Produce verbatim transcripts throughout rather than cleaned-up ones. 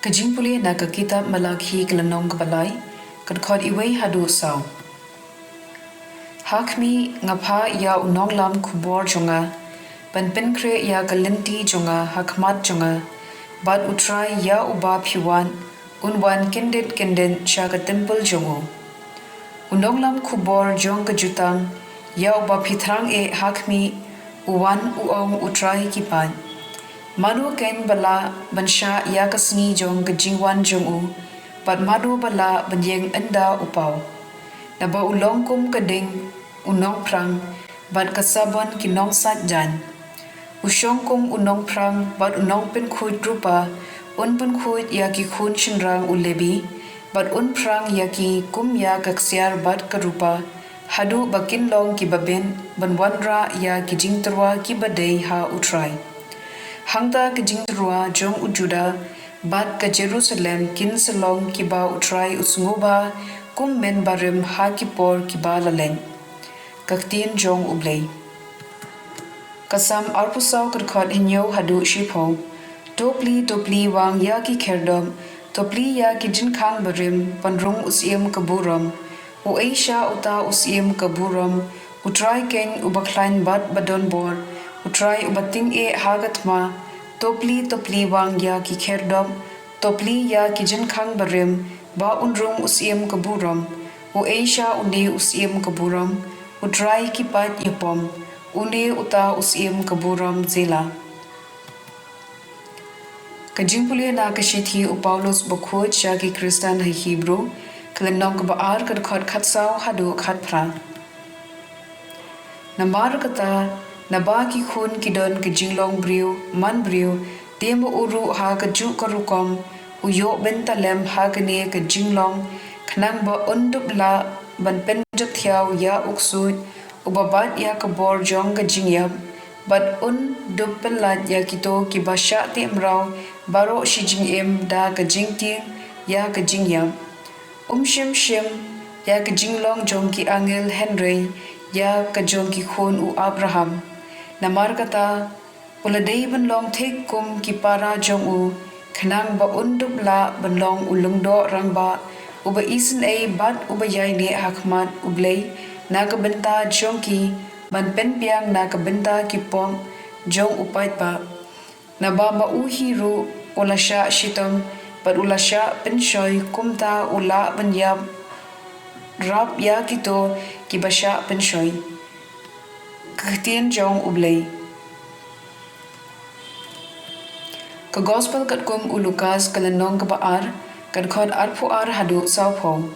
Ka jingpule na ka kitab Malakhi ka lynnong kaba lai, ka dkhot wei haduh saw. Ha khmih, nga phah ïa u nonglam khubor jong nga ban pynkhreh ïa ka lynti jong nga ha khmat jong nga, bad U Trai ïa uba phi wad un wan kyndit kyndit sha ka templ jong u. U nonglam khubor jong ka jutang ïa uba phi thrang eh ha khmih, u wan u ong, U Trai ki paid, mano keiñ ba lah ban shah ïa ka sngi jong ka jingwan jong u, bad mano ba lah ban ïeng ynda u paw? Naba u long kum ka ding u nongphrang bad ka sabon ki nongsait jaiñ. U shong kum u nongphrang bad u nongpynkhuid rupa, un pynkhuid ïa ki khun shynrang u Lebi, bad un phrang ïa ki kum ïa ka ksiar bad ka rupa, haduh ba kin long kiba bit ban wanrah ïa ki jingtyrwa kiba dei ha U Trai. Hangta ka jingtyrwa jong u Juda bad ka Jerusalem kin sa long kiba U Trai u sngewbha kum mynbarim ha ki por kiba la leit. Ka ktien jong U Blei. Ka Salm arphew saw, ka dkhot hynñiew haduh shiphew. To plie, to plie wang ïa ki khyrdop, to plie ïa ki jingkhang barim ban rung u syiem ka burom. Uei sha uta u syiem ka burom? U Trai keiñ uba khlaiñ bad ba don bor, U Trai uba tyngeh ha ka thma. To plie, to plie wang ïa ki khyrdop, to plie ïa ki jingkhang barim, ba un rung u syiem ka burom. Uei sha une u syiem ka burom? U Trai ki paid ïapom, une uta u syiem ka burom. Selah. Ka jingpule na ka shithi u Paulus bakhuid sha ki Khristan ha Hebru, ka lynnong kaba ar, ka dkhot khatsaw haduh khatphra. Namar kata, naba ki khun ki don ka jinglong briew man briew, te ma u ruh ha kajuh ka rukom u ïoh bynta lem ha kane ka jinglong, khnang ba un dup lah ban pynjot thiaw ïa u ksuid uba bat ïa ka bor jong ka jingïap, bad un dup pyllait ïa kito kiba shah teh mraw baroh shi jingim da ka jingtieng ïa ka jingïap. Um shym shim ïa ka jinglong jong ki angel, hynrei ïa ka jong ki khun u Abraham. Namar kata, u la dei ban long thik kum ki para jong u, khnang ba un dup lah ban long u lyngdoh rangbah, uba isynei bad uba ïaineh ha khmat U Blei na ka bynta jong ki, ban pynbiang na ka bynta ki pop jong u paidbah. Naba ma u hi ruh u la shah shitom bad u la shah pynshoi, kumta u lah ban ïap rap ïa kito kiba shah pynshoi. Ka ktien jong U Blei. Ka Gospel katkum u Lukas, ka lynnong kaba ar, ka dkhot arphew ar haduh sawphew.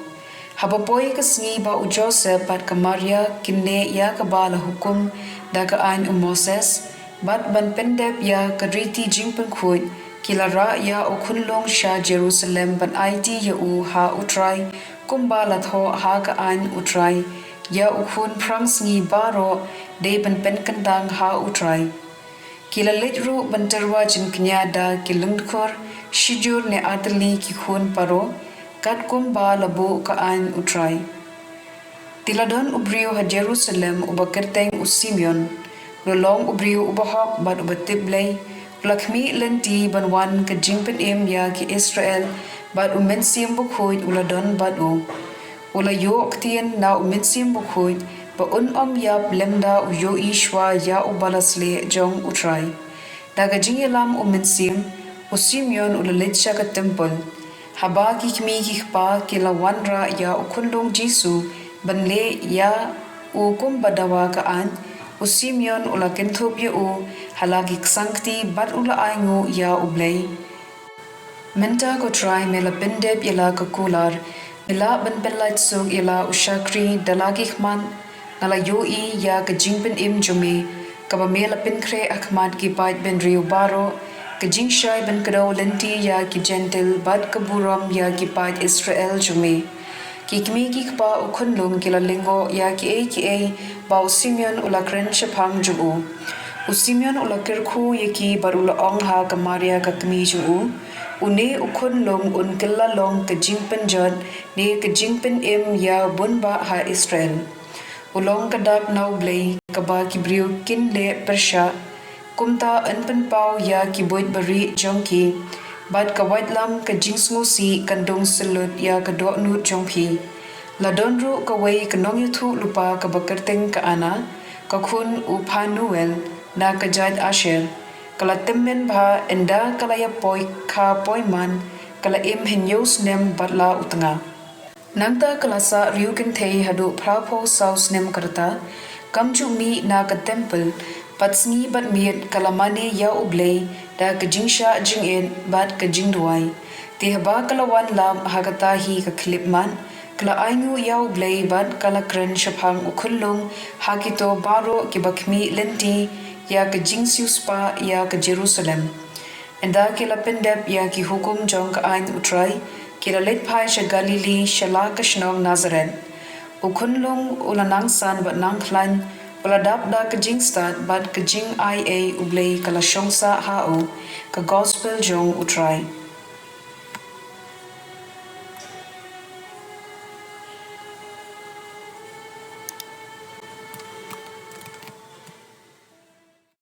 Haba poi ka sngi ba u Joseph bad ka Maria kin leh ïa kaba la hukum da ka aiñ u Moses, bad ban pyndep ïa ka riti jingpynkhuid, ki la rah ïa u khunlung sha Jerusalem ban aiti ïa u ha U Trai, kumba la thoh ha ka aiñ U Trai ïa u khun phrang sngi baroh dei ban pynkyntang ha U Trai. Ki la leit ruh ban tyrwa jingkñia da ki lyngdkhur, shijur ne artylli ki khun baroh, katkum ba la buh ka aiñ U Trai. Te la don u briew ha Jerusalem uba kyrteng u Simeon. U la long u briew uba hok bad uba tip Blei, u la khmih lynti ban wan ka jingpynim ïa ki Israel, bad U Mynsiem Bakhuid u la don bad u. U la ïoh ktien na U Mynsiem Bakhuid ba un ym ïap lymda u ïohi shuwa ïa uba la sleh jong U Trai. Da ka jingïalam U Mynsiem, u Simeon u la leit sha ka templ. Haba ki kmie ki kpa ki la wanrah ïa u khunlung Jisu ban leh ïa u kumba dawa ka aiñ, u Simeon u la kynthup ïa u ha la ki ksangkti bad u la ainguh ïa U Blei. Mynta ko Trai, me la pyndep ïa la ka kular, me lah ban pyllait suk ïa la u shakri da la ki khmat. Nga la ïohi ïa ka jingpynim jong me, kaba me la pynkhreh ha khmat ki paid bynriew baroh, ka jingshai ban kdew lynti ïa ki Jentil bad ka burom ïa ki paid Israel jong me. Ki kmie ki kpa u khunlung ki la lyngngoh ïa kiei kiei ba u Simeon u la kren shaphang jong u. U Simeon u la kyrkhu ïa ki bad u la ong ha ka Maria ka kmie jong u, une u khunlung un kylla long ka jingpynjot ne ka jingpynim ïa bun bah ha Israel. U long ka dak na U Blei kaba ki briew kin leh pyrshah. Kumta yn pynpaw ïa ki buit barieh jong ki, bad ka waitlam ka jingsngewsih kan dung syllut ïa ka dohnud jong phi. La don ruh kawei ka nongïathuhlypa kaba kyrteng ka Anna, ka khun u Phanuel, na ka jait Asher. Ka la tymmen bha, ynda ka la ïapoi kha poi man, ka la im hynñiew snem bad la u tnga. Nangta ka la sah riewkynthei haduh phraphew saw snem ka rta, kam ju mih na ka templ, bad sngi bad miet ka la mane ïa U Blei da ka jingshah jingit bad ka jingduwai. Te haba ka la wan lap ha kata hi ka khyllipmat, ka la ainguh ïa U Blei bad ka la kren shaphang u khunlung ha kito baroh kiba khmih lynti ïa ka jingsiewspah ïa ka Jerusalem. Ynda ki la pyndep ïa ki hukum jong ka aiñ U Trai, ki la leit phai sha Galili sha la ka shnong Nasaret. U khunlung u la nang san bad nang khlaiñ, u la dap da ka jingstad bad ka jingaiei U Blei ka la shong sah ha u, ka gospel jong U Trai.